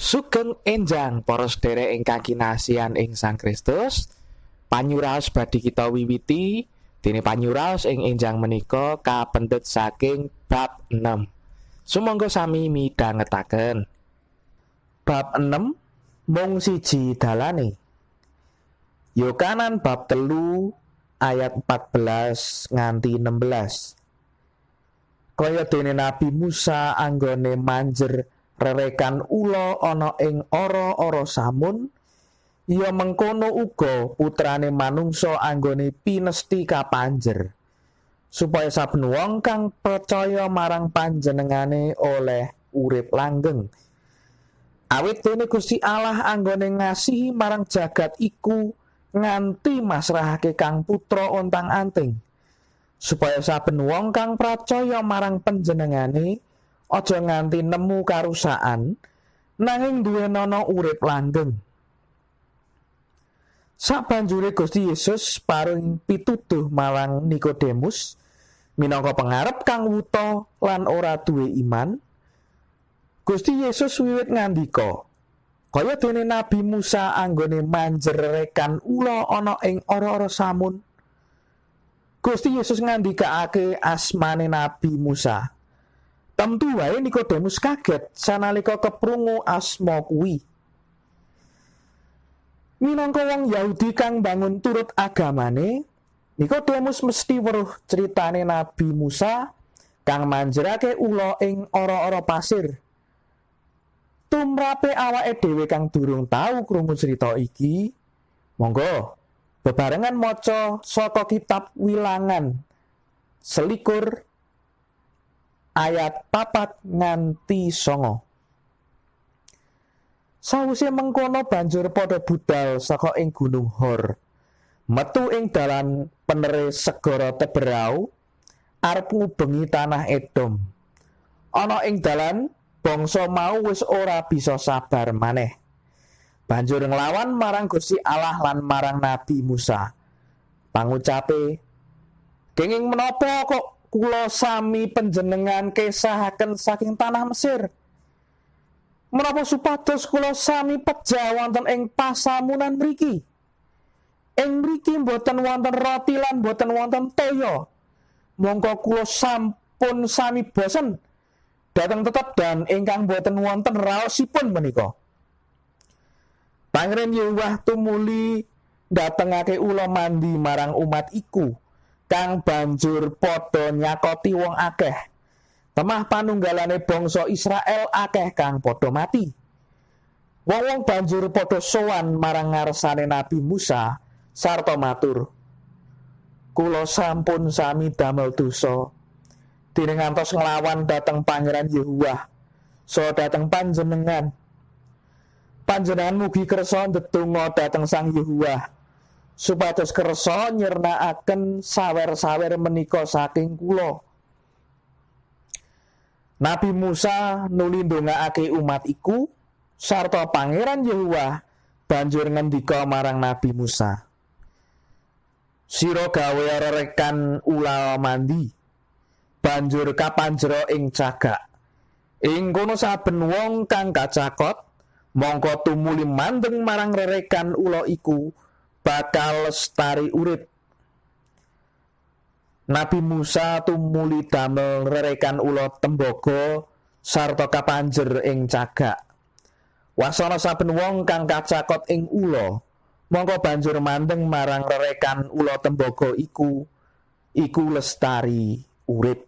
Sugeng enjang para sedherek ingkang kinasihan ing Sang Kristus. Panyuraos badhe kita wiwiti dene panyuraos ing enjang menika kapendhet saking bab 6. Sumangga sami midhangetaken. Bab 6 mung siji dalane. Yohanan bab 3 ayat 14 nganti 16. Kaya dene Nabi Musa anggone manjer rerekan ula ana ing ora-ora samun, ya mengkono uga putrane manungsa anggone pinesti kapanjer, supaya saben wong kang percaya marang panjenengane oleh urip langgeng. Awit dene Gusti Allah anggone ngasihi marang jagat iku nganti masrahake Kang Putra ontang-anting, supaya saben wong kang percaya marang panjenengane aja nganti nemu karusaan, nanging duwenana urip langgeng. Sabanjure Gusti Yesus paring pituduh marang Nikodemus minangka pengarep kang wuta lan ora duwe iman. Gusti Yesus wiwit ngandika, kaya dene Nabi Musa anggone manjer rekan ula ana ing ora-ora samun. Gusti Yesus ngandikaake asmane Nabi Musa. Tentu wae Nikodemus kaget sanalika keprungu asma kuwi. Minangka wong Yahudi kang bangun turut agamane, Nikodemus mesti weruh critane Nabi Musa kang manjerake ula ing ora-ora pasir. Tumrape awake dhewe kang durung tau krungu crita iki, monggo bebarengan maca saka kitab Wilangan 21 ayat 4 nganti 9. Sawise mengkono banjur padha budal saka ing Gunung Hor. Metu ing dalan penere segara Teberau arep ngubengi tanah Edom. Ana ing dalan bangsa mau wis ora bisa sabar maneh. Banjur nglawan marang Gusti Allah lan marang Nabi Musa. Pangucape, "Kenging menapa kok kula sami panjenengan kesahaken saking tanah Mesir? Menapa supados kula sami pejah wonten ing pasamunan mriki? Ing mriki mboten wonten roti lan mboten wonten toya. Mongko kula sampun sami bosen dhateng tetedhan ingkang mboten wonten raosipun menika." Pangeran Yehuwah tumuli datengake ula mandi marang umat iku, kang banjur padha nyakoti wong akeh. Temah panunggalane bangsa Israel akeh kang padha mati. Wong-wong banjur padha sowan marang ngarsane Nabi Musa sarta matur, "Kula sampun sami damel dosa dene ngantos nglawan dhateng Pangeran Yehuwah saha dhateng panjenengan. Panjenengan mugi kersa ndedonga dhateng Sang Yehuwah supados kersa nyirnakaken sawer-sawer menika saking kula." Nabi Musa nuli ndongaake umat iku sarta Pangeran Yehuwah banjur ngendika marang Nabi Musa, "Sira gawe rerekan ula mandi, banjur kapanjera ing cagak. Ing kono saben wong kang kacakot mongko tumuli mandeng marang rerekan ula iku bakal lestari urip." Nabi Musa tumuli damel rerekan ula tembaga sarta kapanjer ing cagak. Wasana saben wong kang kacakot ing ula, mongko banjur mandeng marang rerekan ula tembaga iku, iku lestari urip.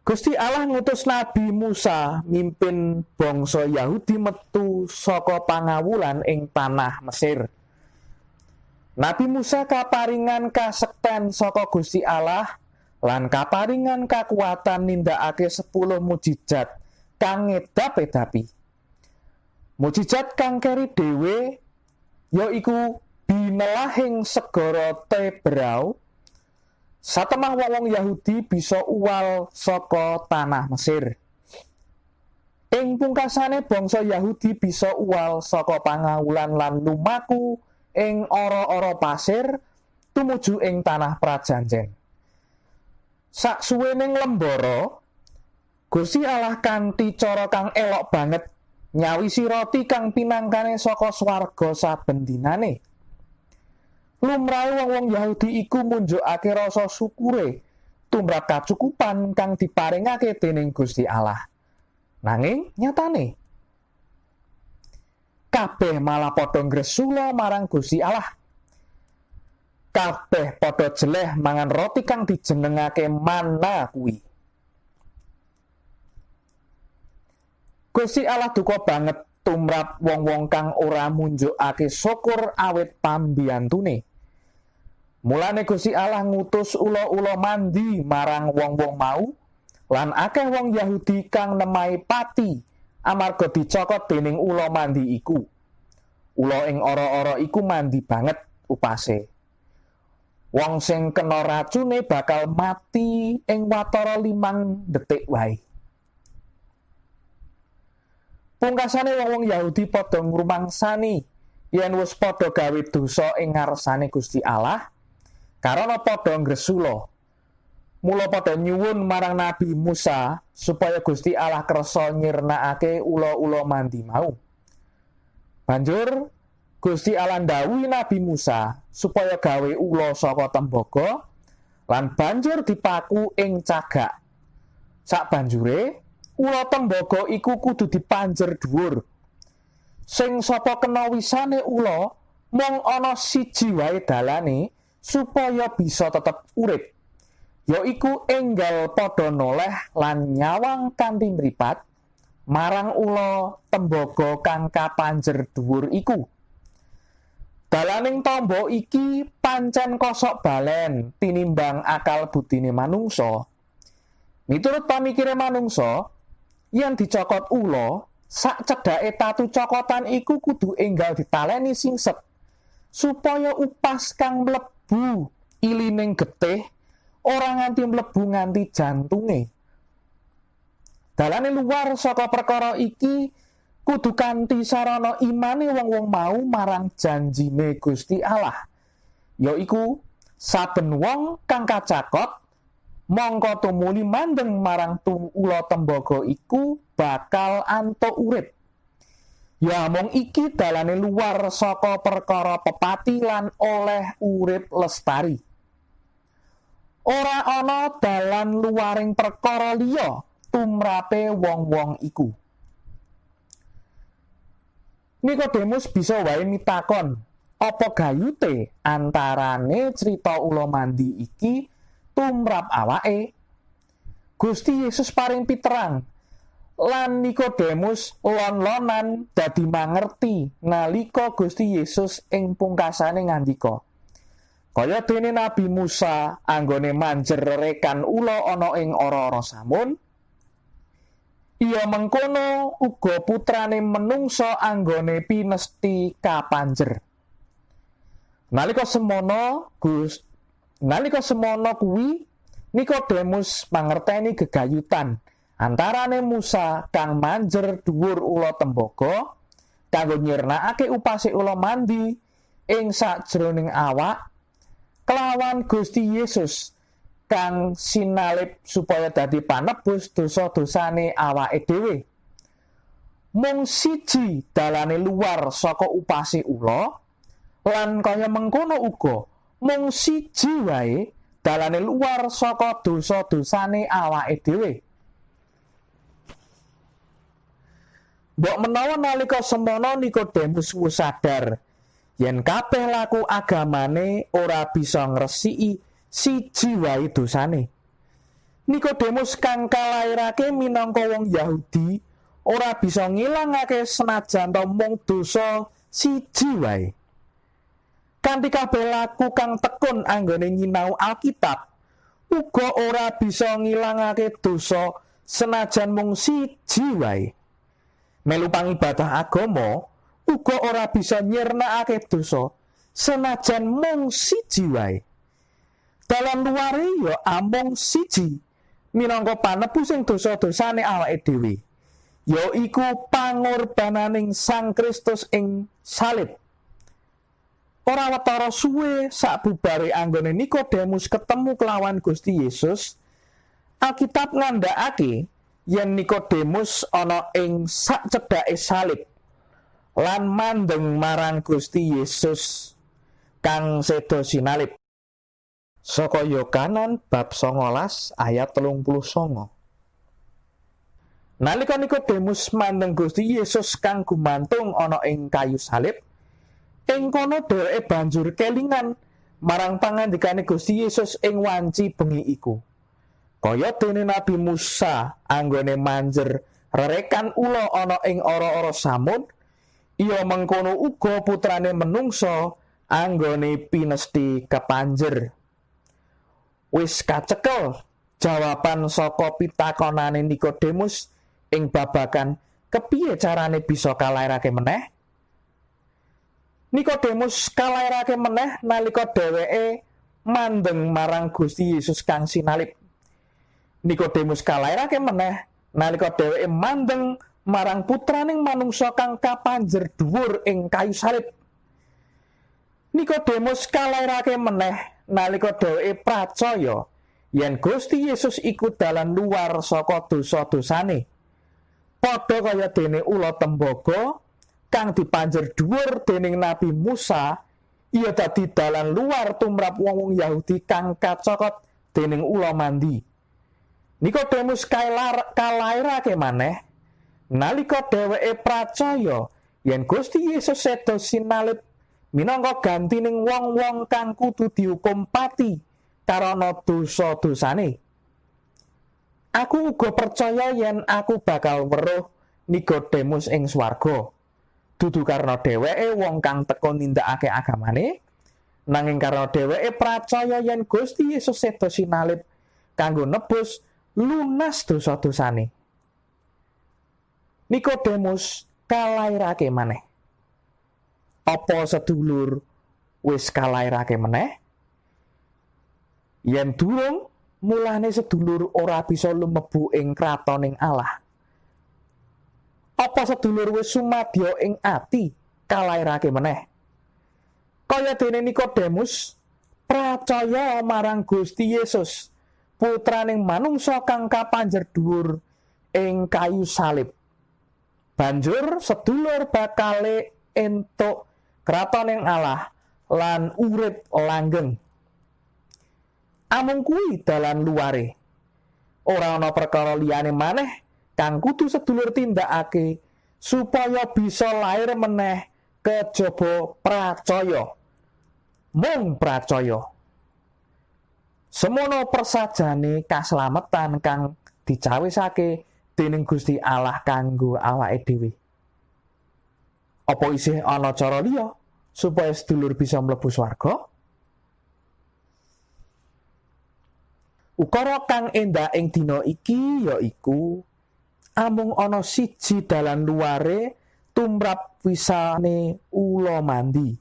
Gusti Allah ngutus Nabi Musa mimpin bangsa Yahudi metu saka pangawulan ing tanah Mesir. Nabi Musa kaparingan kasekten saka Gusti Allah lan kaparingan kakuatan nindakake 10 mujizat kang ngedap-edapi. Mujizat kang keri dhewe ya iku binelahing segara Teberau satemah wong-wong Yahudi bisa uwal saka tanah Mesir. Ing pungkasane bangsa Yahudi bisa uwal saka pangawulan lan lumaku ing ora-ora pasir tumuju ing tanah prajanjen. Saksuwene nglembara, Gusti Allah kanthi cara kang elok banget nyawisi roti kang pinangkane saka swarga saben dinane. Lumrahe wong-wong Yahudi iku munjukake rasa syukure tumrap kacukupan kang diparingake dening Gusti Allah. Nanging nyatane kabeh malah padha ngresula marang Gusti Allah. Kabeh padha jeleh mangan roti kang dijenengake manna kuwi. Gusti Allah duka banget tumrap wong-wong kang ora munjukake syukur awit pambiyantune. Mulane Gusti Allah ngutus ula-ula mandi marang wong-wong mau lan akeh wong Yahudi kang nemahi pati amarga dicokot dening ula mandi iku. Ula ing ora-ora iku mandi banget upase. Wong sing kena racune bakal mati ing watara 5 detik wae. Pungkasane wong-wong Yahudi padha ngrumangsani yen wis padha gawe dosa ing ngarsane Gusti Allah karana padha ngresula. Mula padha nyuwun marang Nabi Musa supaya Gusti Allah kersa nyirnakake ula-ula mandi mau. Banjur Gusti Allah ndhawuhi Nabi Musa supaya gawe ula saka tembaga lan banjur dipaku ing cagak. Sabanjure ula tembaga iku kudu dipanjer dhuwur. Sing sapa kena wisane ula mung ana siji wae dalane supaya bisa tetep urip, yaiku enggal padha noleh lan nyawang kanthi mripat marang ula tembaga kang kapanjer dhuwur iku. Dalaning tamba iki pancen kosok balen tinimbang akal budine manungsa. Miturut pamikire manungsa, yen dicokot ula, sak cedhake tatu cokotan iku kudu enggal ditaleni singset supaya upas kang mlebu ilining getih ora nganti mlebu nganti jantunge. Dalane luar saka perkara iki kudu kanthi sarana imane wong-wong mau marang janjine Gusti Allah, yaiku saben wong kang kacakot mongko tumuli mandeng marang ula tembaga iku bakal antuk urip. Ya mung iki dalane luar saka perkara pepati lan oleh urip lestari. Ora ana dalan luaring perkara liya tumrape wong-wong iku. Nikodemus bisa wae mitakon, apa gayute antarane crita ula mandi iki tumrap awake? Gusti Yesus paring piterang lan Nikodemus lon-lonan dadi mangerti nalika Gusti Yesus ing pungkasane ngandika, kaya dene Nabi Musa anggone manjer rerekan ula ana ing ora-ora samun, iya mengkono uga putrane menungsa anggone pinesti kapanjer. Nalika semono kuwi Nikodemus mangerteni gegayutan antarane Musa kang manjer dhuwur ula tembaga kanggo nyirnakake upase ula mandi ing sajroning awak kelawan Gusti Yesus kang sinalib supaya dadi panebus dosa-dosane awake dhewe. Mung siji dalane luar saka upase ula lan kaya mengkono uga mung siji wae dalane luar saka dosa-dosane awake dhewe. Mbok menawa nalika semono Nikodemus wis sadar yen kabeh laku agamane ora bisa ngresiki siji wae dosane. Nikodemus kang kalairake minangka wong Yahudi ora bisa ngilangake senajan ta mung dosa siji wae. Kanthi kabeh laku kang tekun anggone nyinau Alkitab, uga ora bisa ngilangake dosa senajan mung siji wae. Melu pangibadah agama uga ora bisa nyirnakake dosa senajan mung siji wae. Dalan luare ya amung siji, minangka panebusing dosa-dosane awake dhewe, yaiku pangorbananing Sang Kristus ing salib. Ora watara suwe sakbubare anggone Nikodemus ketemu kelawan Gusti Yesus, Alkitab ngandhakake Yen Nikodemus ana ing sakcedhake salib lan mandeng marang Gusti Yesus kang seda sinalib. Saka Yohanan bab 19 ayat 39. Nalika Nikodemus mandeng Gusti Yesus kang gumantung ana ing kayu salib, ing kono dheweke banjur kelingan marang pangandikane Gusti Yesus ing wanci bengi iku. Kaya dene Nabi Musa anggone manjer rerekan ula ana ing ora-ora samud, iya mengkono uga putrane menungsa anggone pinesti kepanjer. Wis kacekel jawaban saka pitakonane Nikodemus ing babagan kepiye carane bisa kalairake meneh? Nikodemus kalairake meneh nalika dheweke mandeng marang Gusti Yesus kang sinalib. Nikodemus kalairake meneh nalika dheweke mandeng marang putraning manungsa kang kapanjer dhuwur ing kayu salib. Nikodemus kalairake meneh nalika dheweke pracaya yen Gusti Yesus iku dalan luar saka dosa-dosane. Padha kaya dene ula tembaga kang dipanjer dhuwur dening Nabi Musa, iya dadi dalan luar tumrap wong-wong Yahudi kang kacokot dening ula mandi. Nikodemus kalairake maneh nalika dheweke pracaya yen Gusti Yesus seda sinalib minangka gantining wong-wong kang kudu dihukum pati karana dosa-dosane. Aku uga percaya yen aku bakal weruh Nikodemus ing swarga. Dudu karena dheweke wong kang teko nindakake agamane, nanging karena dheweke pracaya yen Gusti Yesus seda sinalib kanggo nebus lunas dosa-dosane. Nikodemus kalairake maneh. Apa sedulur wis kalairake meneh? Yen durung, mulane sedulur ora bisa lumebu ing kratoning Allah. Apa sedulur wis sumadyo ing ati kalairake meneh? Kaya dene Nikodemus pracaya marang Gusti Yesus, putraning manungsa kang kapanjer dhuwur ing kayu salib. Banjur sedulur bakale entuk kratoning Allah lan urip langgeng. Amung kuwi dalan luare. Ora ana perkara liyane maneh kang kudu sedulur tindakake supaya bisa lair meneh kejaba pracaya. Mung pracaya. Semono persajane kaslametan kang dicawisake dening Gusti Allah kanggo awake dhewe. Apa isih ana cara liya supaya sedulur bisa mlebu swarga? Ukara kang endah ing dina iki yaiku amung ana siji dalan luare tumrap wisane ula mandi.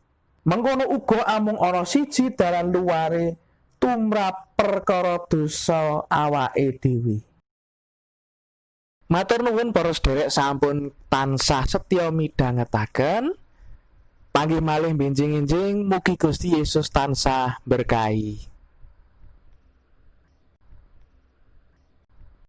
Mengkono uga amung ana siji dalan luare tumrap perkara dosa awake dhewe. Matur nuwun para sederek sampun tansah setya midhangetaken. Panggih malih benjing-enjing, mugi Gusti Yesus tansah berkahi.